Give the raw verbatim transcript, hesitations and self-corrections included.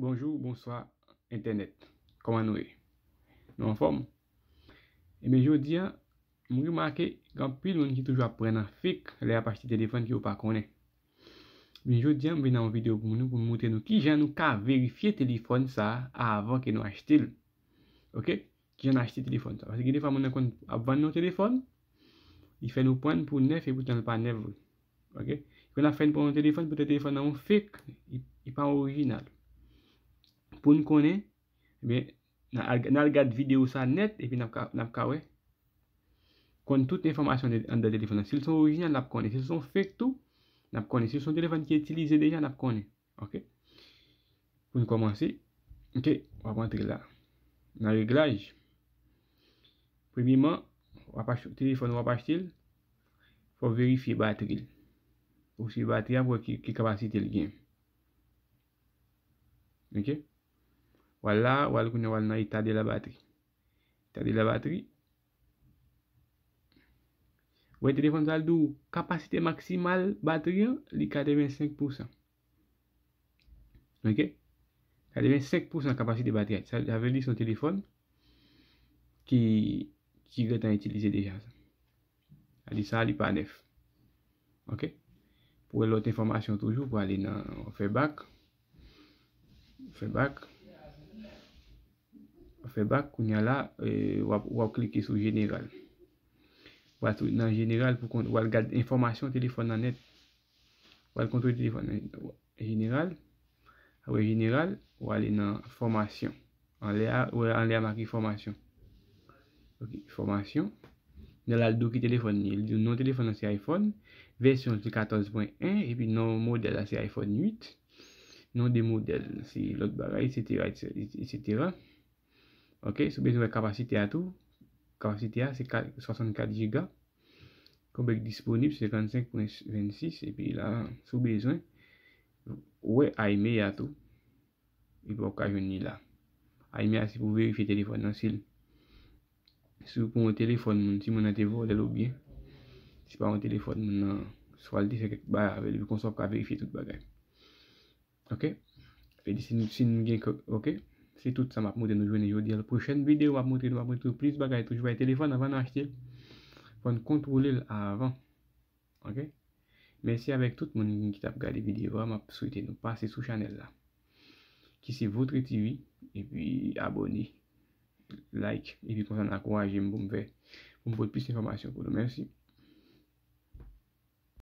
Bonjou, bonswa, entènèt. Kòman nou ye? Nou anfòm? Ebyen, jodi a, m remake gen anpil moun ki toujou ap pran nan fake lè y ap achte telefòn ke yo pa konnen. Ebyen, jodi a, m vin nan yon videyo pou nou, pou m montre nou kijan nou ka verifye telefòn sa a avan ke nou achte l. Oke? Kijan n achte telefòn sa. Paske gen defwa moun nan konn ap vann nou telefòn, li fè nou pran l pou nèf e poutan l pa nèf vre. Oke? Konn ap fè n pran yon telefòn, poutèt telefòn nan yon fake, li, li pa orijinal. Pou n konnen, ebyen, n al, n al gad videyo sa nèt, epi n ap ka, n ap ka wè. Konn tout enfòmasyon de, anndan telefòn nan. Si l se yon orijinal, n ap konnen. Si l se yon fake tou, n ap konnen. Si l se yon telefòn ki itilize deja, n ap konnen. Oke? Pou n kòmanse, oke, w ap antre la. Nan reglaj, premyeman, w ap achte, telefòn w ap achte l, fò w verifye batri l. Pou w swiv batri a pou wè ki, ki kapasite l gen. Oke? W al la, w al kounye a, w al nan état de la batterie. État de la batterie. Ou wè telefòn sa l di w kapasite maksimal batri an, li katrevensenk pousan. Oke? Katrevensenk pousan kapasite batri a. Sa, sa vle di se yon telefòn ki, ki gentan itilize deja sa. Sa di sa, li pa nèf. Oke? Pou wè lòt enfòmasyon toujou, pou ale nan fè bak. Fè bak. Fè bak, kounye a la, eh, w ap, w ap klike sou jeneral. W al sou, nan jeneral pou konn, w al gad enfòmasyon telefòn nan nèt. W al kontwole telefòn nan jeneral. Apre jeneral, w ale nan fòmasyon. Anlè a, w wè anlè a make fòmasyon. Oke, fòmasyon. Nan la, l di w ki telefòn li ye. Li di w non telefòn nan se iPhone. Vèsyon se katòz pwen en. Epi non modèl la se iPhone uit. Non de modèl se lòt bagay, etsetera, etsetera. Oke, si w bezwen wè kapasite a tou, kapasite a se ka-, swasannkat giga. Konbyen k disponib, senkannsenk pwen vennsis, epi la, si w bezwen, wè aime a tou, epi w ap ka jwenn li la. Aime a se pou verifye telefòn nan, si l, si w pran yon telefòn moun, si moun nan te vòlè l oubyen, si pa yon telefòn moun nan, swa l te fè kèk bagay avè l, epi konsa w ap ka verifye tout bagay. Oke? Vle di si n, si n gen, oke? Se tout sa m ap montre nou jounen jodi a. Pwochèn videyo, m ap montre nou, m ap montre nou plis bagay toujou bay telefòn anvan nou achte l. Fò n kontwole l avan. Oke? Mèsi avèk tout moun ki t ap gade videyo a. M ap swete nou pase sou chanèl la. Ki se Votre T V, epi abòne, like, epi konsa n ankouraje m pou m fè, pou m pote plis enfòmasyon pou nou. Mèsi.